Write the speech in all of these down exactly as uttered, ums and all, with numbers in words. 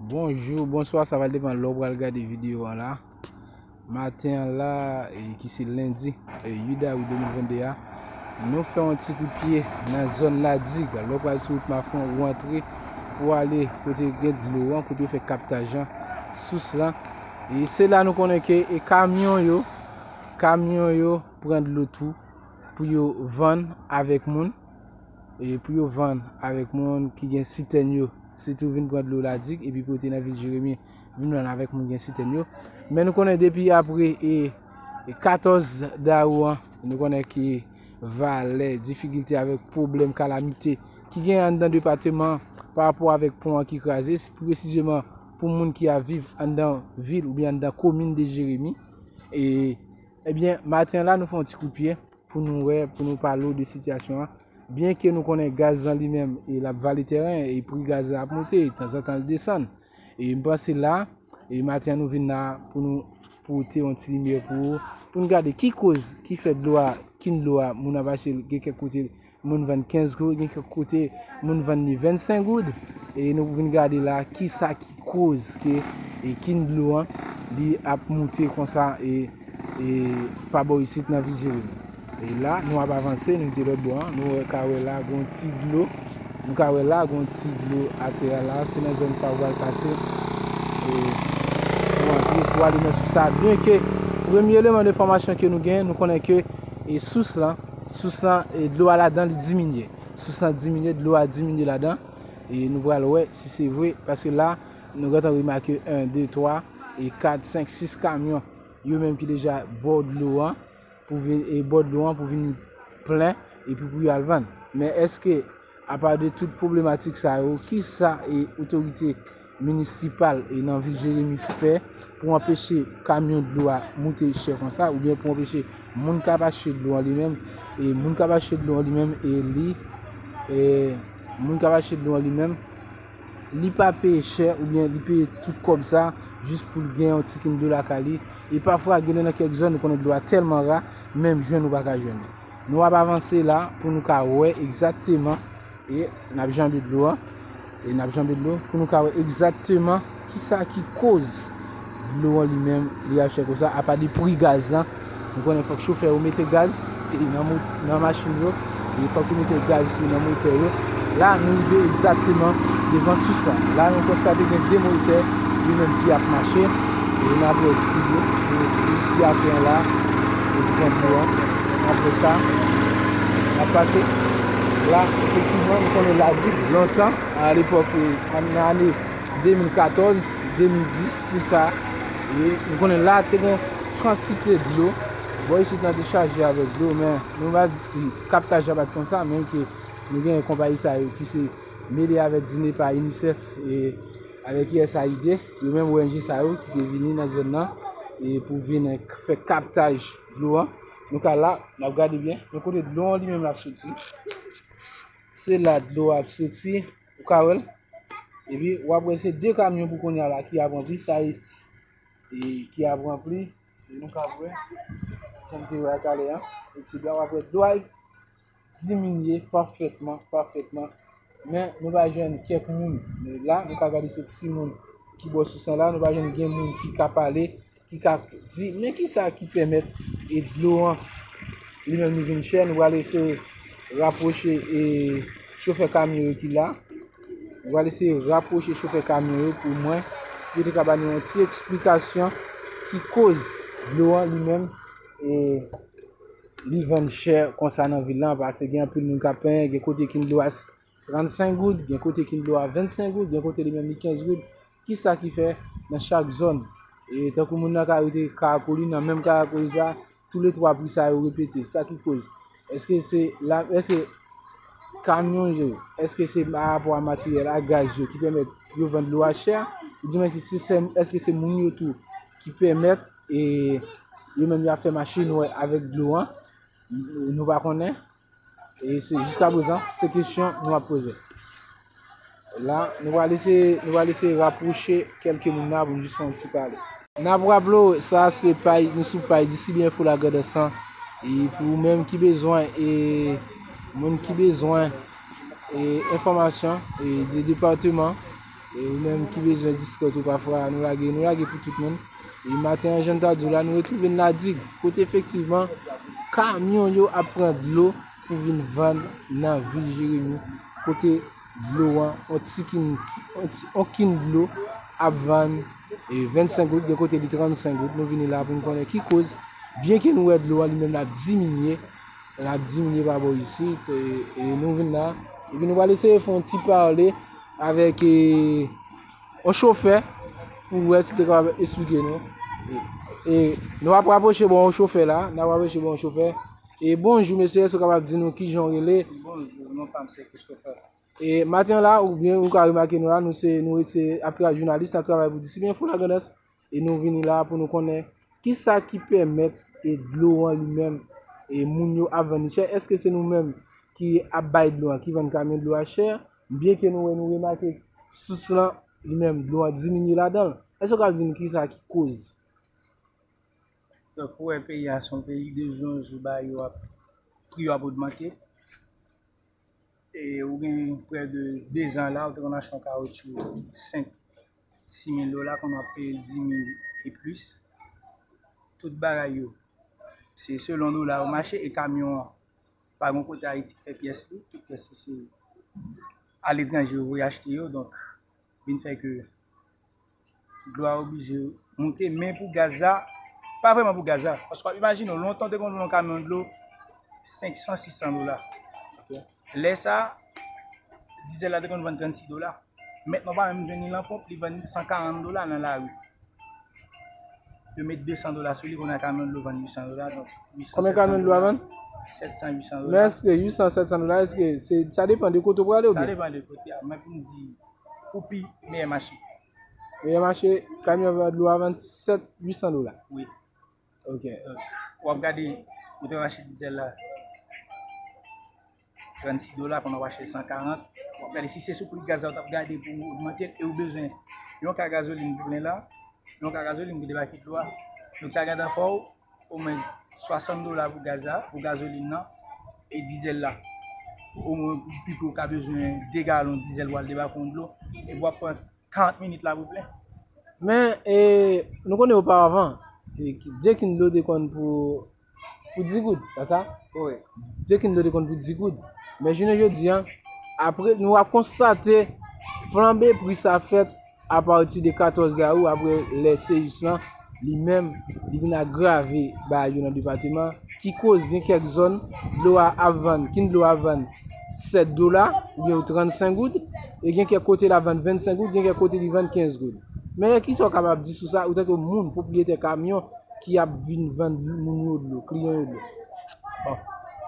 Bonjou, bonswa, sa va depann lè w pral gade videyo an la. Maten an la, e, ki se lendi, e, uit dawou de mil vennde a, nou fè yon ti kout pye nan zòn Ladig. Lè w pral sou wout Mafon, ou antre pou ale kote gen dlo an, kote yo fè kaptaj an, sous lan. E se la nou konnen ke, e, kamyon yo, kamyon yo pran dlo tou pou yo vann avèk moun. E pou yo vann avèk moun ki gen sitèn yo, sitou vin pran dlo Ladig, epi pote nan vil Jeremi, vin vann avèk moun gen sitèn yo. Men nou konnen depi apre, e, e katòz dawou an, nou konnen ki valè, difikilte avèk pwoblèm, kalamite ki gen anndan depatman pa rapò avèk pon an ki kraze, presizeman pou moun ki ap viv anndan vil oubyen anndan komin de Jeremi. E, ebyen, maten an la, nou fè yon ti kout pye pou nou wè, pou nou pale w de sitiyasyon an. Byenke nou konnen gaz lan li menm, e l ap vale tèren, e pri gaz la ap monte, tanzantan l desann. E m panse la, e maten an nou vin la pou nou pote yon ti limyè pou ou, pou n gade ki koz ki fè dlo a, kin dlo a, moun ap achte l, gen kèk kote moun vann kenz goud, gen kèk kote moun vann li vennsenk goud. E nou vin gade la, ki sa ki koz ke, e, kin dlo an, li ap moute konsa, e, e, pa bò isit nan vil Jeremi. E la, nou ap avanse, nou te lòt bò an, nou wè, ka wè la, gon ti dlo. Nou ka wè la, gon ti dlo atè a la, se nan zòn sa ou pral pase. E, pou antre, pou ale nan sous sa. Byenke, premye eleman de enfòmasyon ke nou gen, nou konnen ke, e, sous lan, sous lan, e, dlo a ladan, li diminye. Sous lan diminye, dlo a diminye ladan. E nou pral wè si se vre, paske la, nou gentan remake en, de, twa, e kat, senk, sis kamyon, yo menm ki deja bò dlo an, pou vin, e bò dlo an pou vin plen, epi pou yo al vann. Men èske, apa de tout pwoblematik sa yo, ki sa, e, otorite minisipal, e, nan vil Jeremi fè pou anpeche kamyon dlo a moute chè konsa, oubyen pou anpeche moun k ap achte dlo an li menm, e moun k ap achte dlo an li menm, e li, e moun k ap achte dlo an li menm, li pa peye chè oubyen li peye tout kòb sa jis pou l gen yon ti kin dlo lakay li. E pafwa, gen nan kèk zòn, nou konnen dlo a tèlman ra, menm jwenn ou pa ka jwenn li. Nou ap avanse la pou nou ka wè egzakteman, e n ap janbe dlo an, e n ap janbe dlo pou nou ka wè egzakteman ki sa ki koz dlo an li menm li ap chè konsa, apa de pri gaz lan. Nou konnen fòk chofè yo mete gaz, e, nan mo-, nan machin yo, e fòk yo mete gaz tou nan motè yo. La, nou rive egzakteman devan sous la. La, nou konstate gen de motè, li menm ki ap mache, e n ap wè ti yo, e, ki atè an la, e, ki pran dlo an. Apre sa, n ap pase. La, efektivman, nou konnen Ladig, lontan, a lepòk, e, nan ane de mil katòz, de mil dis, tout sa, e nou konnen la te gen kantite dlo. Bò isit nan te chaje avèk dlo, men nou pa di kaptaj la pa t konsa, men ke nou gen konpayi sa yo ki se mele avèk DINEPA, UNICEF, e avèk U S A I D, yo menm O N G sa yo ki te vini nan zòn nan, e pou vin fè kaptaj dlo an. Nou ka la, n ap gade byen, men kote dlo an li menm l ap soti. Se la dlo a ap soti, ou ka wè l. Epi, w ap wè se de kamyon pou kounye a la ki ap ranpli, sa e, e ki ap ranpli. E nou ka wè, kòm te wè a talè a, e ti dwa, w ap wè dlo a diminye pafètman, pafètman. Men, nou pa jwenn kèk moun. Men la, nou ka gade se timoun ki bò sous lan la, nou pa jwenn gen moun ki ka pale, ki ka di, men ki sa ki pèmèt e dlo an, li menm li vin chè, nou pral eseye rapwoche e chofè kamyon yo ki la. Nou pral eseye rapwoche chofè kamyon yo pou mwen, pou yo te ka ba nou yon ti eksplikasyon ki koz dlo an li menm, e, li vann chè konsa nan vil lan, paske gen anpil moun k ap plenyen, gen kote kin dlo a trannsenk goud, gen kote kin dlo a vennsenk goud, gen kote li menm li kenz goud. Ki sa ki fè nan chak zòn, e tankou moun nan ka rete Karakouli, nan menm Karakouli sa, toulètwa pri sa yo repete? Sa ki koz? Èske se la, èske kamyon yo, èske se pa rapò a materyèl, a gaz yo ki pèmèt yo vann dlo a chè? Oubyen èske se, èske se moun yo tou ki pèmèt, e yo menm y ap fè mache nwè avèk dlo an? Nou pa konnen. E se jiska prezan, se kesyon nou ap poze. La, nou pral eseye, nou pral eseye rapwoche kèlke moun la pou nou jis fè yon ti pale. N ap raple w, sa se paj, nou sou paj D C B Info La Grandans lan. E pou ou menm ki bezwen, e moun ki bezwen, e enfòmasyon, e de depatman, E ou menm ki bezwen diskòt ou pafwa, nou lage, nou lage pou tout moun. E maten an, jan n ta di w la, nou retwouve n La Digue, kote efektivman, kamyon yo ap pran dlo pou vin vann nan vil Jeremi, kote dlo an, on ti kin, on ti, on kin dlo ap vann, e, vennsenk goud, gen kote li trannsenk goud. Nou vini la pou n konnen ki koz, byenke nou wè dlo an li menm l ap diminye, l ap diminye pa bò isit, e, e nou vin la. Epi nou pral eseye fè yon ti pale avèk, e, yon chofè pou wè si l te kapab esplike nou. E, e nou ap rapwoche bò yon chofè la, n ap rapwoche bò yon chofè. E bonjou, mesye, èske w kapab di nou kijan w rele? Bonjou, non pa m se Christopher. E maten an la, oubyen ou ka remake nou la, nou se, nou se ap travay jounalis, n ap travay pou Disip Enfo Lagrandans, e nou vini la pou nou konnen kisa ki pèmèt e dlo an li menm, e moun yo ap vann li chè. Èske se nou menm ki ap bay dlo an, ki vann kamyon dlo a chè? Byenke nou wè, nou remake sous lan, li menm, dlo an diminye ladan l. Èske w ka di n kisa ki koz? Donk, ou wè, peyi a se yon peyi de jou an jou bagay yo ap, pri yo ap ogmante. E ou gen prè de de zan la, ou te konn achte yon kawotchou senk, sis mil dola, kounye a w ap peye l dis mil e plis. Tout bagay yo, se selon dola yo mache, e kamyon an, pa gen kote Ayiti ki fè pyès li, tout pyès li se aletranje yo voye achte yo, donk, vin fè ke dlo a oblije moute, men pou gaz la, pa vrèman pou gaz la. Paske w ap imajine w, lontan w te konn vann yon kamyon dlo senksan, sisan dola. Lè sa, dizèl la te konn vann trannsis dola. Mentnan w pa menm jwenn li nan ponp, li vann san karant dola nan lari. Yo met de san dola sou li, kounye a kamyon dlo vann uit san dola, donk uit san, sèt san dola. Konbyen kamyon dlo a vann? Sèt san, uit san dola. Men èske uit san, sèt san dola, èske se, sa depann de kote w prale oubyen? Sa depann de kote a. Men pou m di, pou pi meyè mache. Meyè mache, kamyon dlo a vann sèt, uit san dola. Wi. Ok. Donk, w ap gade, ou te achte dizèl la, trannsis dola, kounye a w achte l san karant. W ap gade si se sou pri gaz la ou t ap gade pou w ogmante l, e ou bezwen yon ka gazolin pou plen la, yon ka gazolin pou debake dlo a. Donk, sa gentan fè w omwen swasant dola pou gaz la, pou gazolin nan, e dizèl la. Omwen, pou pipi w ka bezwen de galon dizèl pou al debake yon dlo, epi w ap pran karant minit la pou plen. Men, e, nou konnen oparavan, e, de kin dlo te konn pou, pou dis goud, pa sa? Wi. De kin dlo te konn pou dis goud. Men jounen jodi a, apre, nou ap konstate flanbe pri sa fèt apati de katòz dawou, apre lè seyis lan, li menm, li vin agrave bagay yo nan depatman, ki koz gen kèk zòn, dlo a ap vann, kin dlo a ap vann sèt dola, oubyen trannsenk goud, e gen kèk kote l ap vann vennsenk goud, gen kèk kote li vann kenz goud. Men kisa w kapab di sou sa, antanke moun, pwopriyetè kamyon, ki ap vin vann moun yo dlo, kliyan yo dlo? Bon,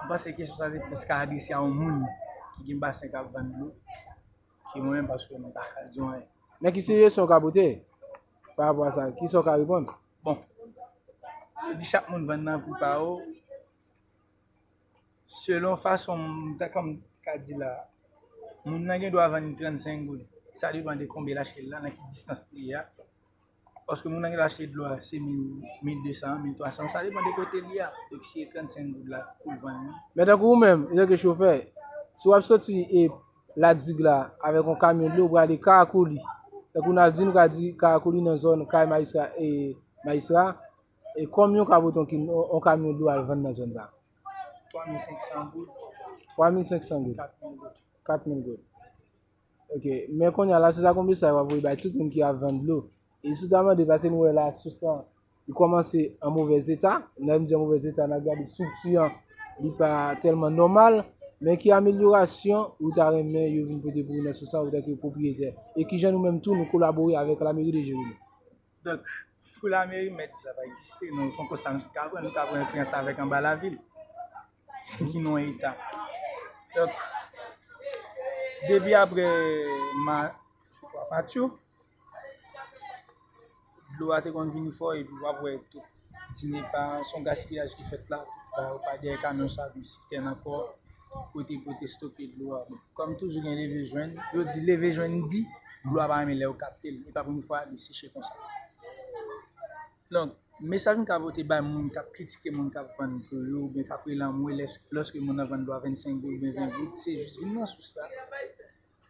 m panse kesyon sa te plis ka adrese a yon moun ki gen basen k ap vann dlo, ke mwen menm, paske m pa ka di w anyen. Men ki sijesyon w ka pote pa rapò a sa? Kisa w ka reponn? Bon, yo di chak moun vann nan pri pa yo. Selon fason m ta, kòm m ka di la, moun nan gen dwa vann li trannsenk goud. Sa depann de konbyen l achte l la, nan ki distans li ye a. Paske moun nan gen dwa achte dlo a, se mil, mil de san, mil twa san, sa depann de kote li ye a. Donk, si se trannsenk goud la pou l vann li. Men tankou ou menm, antanke chofè, si w ap soti e La Digue la avèk yon kamyon dlo, ou prale Karakouli. Tankou n ap di, nou ka di Karakouli nan zòn kay majistra, e majistra, e konbyen w ka pote yon kin-, yon, yon kamyon dlo al vann nan zòn sa? Twa mil senk san goud. Twa mil senk san goud. Kat mil goud. Kat mil goud. Ok. Men kounye a la, se sa konbyen sa w ap voye bay tout moun ki ap vann dlo. E si w ta mande, paske nou wè la, sous lan, li kòmanse an movèz eta. Lè m di an movèz eta, n ap gade estrikti an, li pa tèlman nòmal. Men ki amelyorasyon ou ta renmen yo vin pote pou ou nan sous lan, ou tanke pwopriyetè? E kijan nou menm tou, nou kolabore avèk lameri de Jeremi? Donk, pou lameri, m mèt di sa pa egziste, non, se yon konsta nou tout ka pran, nou ka pran referans avèk anba lavil, ki nan yon eta. Donk, depi apre ma-, se kwa, Matyo, dlo a te konn vini fò, epi w ap wè tout. Di ne pa, se yon gaspiyaj ki fèt la, pa, pa dèyè kamyon sa, epi si tèn ankò, kote pou te stoke dlo a. Bon, kòm toujou gen leve jwenn, yo di leve jwenn di, dlo a pa renmen lè yo kapte l. E pa premye fwa li seche konsa. Donk, mesaj m ka pote bay moun k ap kritike moun k ap vann dlo yo, oubyen k ap rele anmwe lès-, lòske moun nan vann dlo a vennsenk goud oubyen ven goud, se jis vin nan sous la,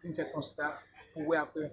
vin fè konsta, pou wè apre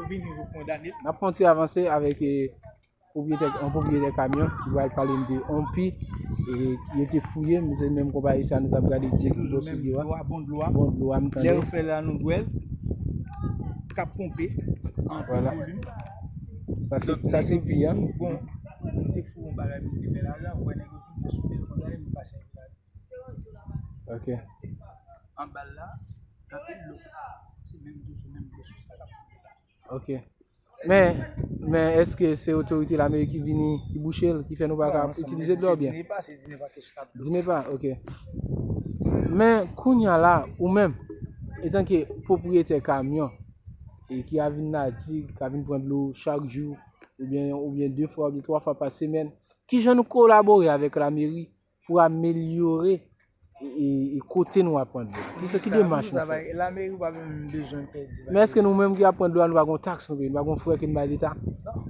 yo vini pou kondane l. N ap fè yon ti avanse avèk, eh, pwopriyetè, yon pwopriyetè kamyon ki pral pale n de yon pi, eh, yo te fouye, men se menm konpayi sa nou t ap gade, di ki gwo sou yo a. Bon dlo a, bon dlo a. Bon dlo a, m tande. Lè yo fè la, nou bwè l, k ap ponpe an gwo volim. Sa se, sa se pi a. Bon, nou te fouye yon bagay, nou te fè lajan, ou wè nèg yo vin, yo souke l konsa, yo pase yon bagay. Ok. Anba l la, anpil dlo. Se menm toujou, menm dlo sou sa k ap ponpe la. Ok. Men, men èske se otorite lameri ki vini, ki bouche l, ki fè nou pa ka itilize dlo a oubyen? Non, se Dinepa, se Dinepa kesyon ap dlo. Dinepa, ok. Men kounye a la, ou menm, etanke pwopriyetè kamyon, e ki a vin Nadig, k a vin pran dlo chak jou, oubyen, oubyen de fwa, oubyen twa fwa pa semèn, kijan nou kolabore avèk lameri pou amelyore e, e, e kote nou ap pran dlo? Kisa ki demach nou fè? Lameri pa menm bezwen pèdi. Men èske nou menm ki ap pran dlo a, nou pa gon taks nou peye, nou pa gon frè ke n bay leta? Non.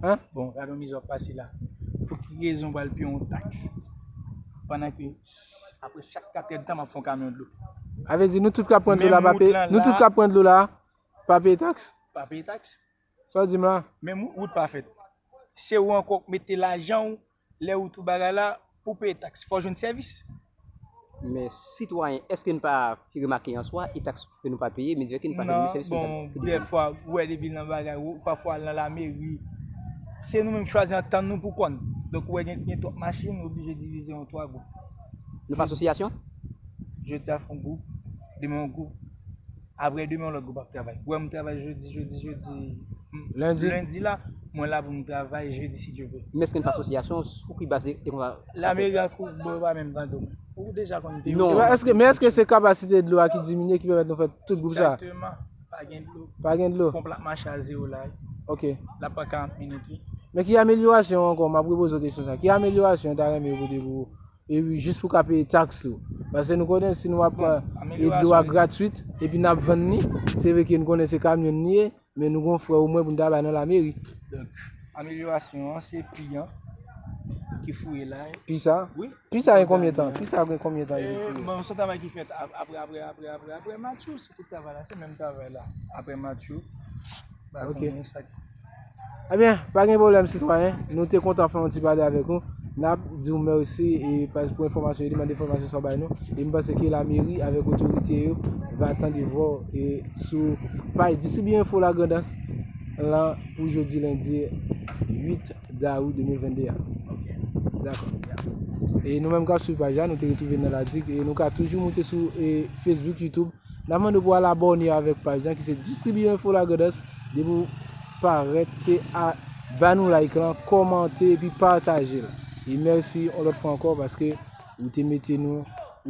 Hein? Bon, gade yon mizè w ap pase la. Pou ki rezon w pral peye yon taks? Pandan ke apre chak katrè de tan m ap fè yon kamyon dlo. A vle di nou tout k ap pran dlo la pa peye, nou tout k ap pran dlo la pa peye taks? Pa peye taks. Sa w di m la? Menm wout pa fèt. Se ou ankò k mete lajan w, lè ou tou bagay la, pou peye taks. Fò w jwenn sèvis. Men sitwayen, èske n pa fi remake an swa, e taks ke nou pa peye, men di ke n pa jwenn sèvis, men bon, dèfwa, ou wè depi l nan bagay, ou pafwa al nan lameri. Se nou menm ki chwazi antann nou pou kò n. Donk, ou wè gen, gen twòp machin, nou oblije divize an twa gwoup. Nou fè asosyasyon? Jodi a fè yon gwoup, demen yon gwoup. Apre demen, yon lòt gwoup ap travay. Ou wè m travay jodi, jodi, jodi, m, lendi la, mwen la pou m travay jedi, si Dye vle. Men èske n fè asosyasyon, sou ki baz e konsa? Lameri ak ou, bon, yo pa menm tande w. Ou deja konn te. Non. Men èske, men èske se kapasite dlo a ki diminye ki pèmèt nou fè tout gwoup sa? Egzakteman. Pa gen dlo. Pa gen dlo. Ponp la ap mache a zewo la. Ok. L ap pran karant minit, wi. Men ki amelyorasyon ankò, m ap repoze w kesyon sa. Ki amelyorasyon w ta renmen yo pote pou ou? E wi, jis pou ka peye taks ou. Paske nou konnen si nou ap pran e dlo a gratwit, epi n ap vann li, se vre ke n konnen se kamyon n li ye, men nou gon frè omwen pou n ta bay nan lameri. Donk, amelyorasyon an, se pi an ki fouye la. Pi sa? Wi. Pi sa gen konbyen tan? Pi sa gen konbyen tan yo fouye? Bon, se yon travay ki fèt ap-, apre, apre, apre, apre, apre match yo, se tout travay la, se menm travay la. Apre match yo, ba konnen sa ki Ebyen, pa gen pwoblèm, sitwayen. Nou te kontan fè yon ti pale avèk ou. N ap di w mèsi e pas-, pou enfòmasyon, e demann enfòmasyon sa w bay nou. E m panse ke lameri avèk otorite yo va tande vwa w e sou paj Distribye Enfo Lagrandans lan pou jodi lendi uit dawou de mil vennde a. Dakò. E nou menm k ap swiv paj la, nou te retwouve nan Ladig e nou ka toujou moute sou, e, Facebook, YouTube, N ap mande w pou w al abòne avèk paj lan ki se Distribye Enfo Lagrandans. Depi w parèt, se a, ba nou like lan, kòmante epi pataje l. E mèsi yon lòt fwa ankò paske ou te mete nou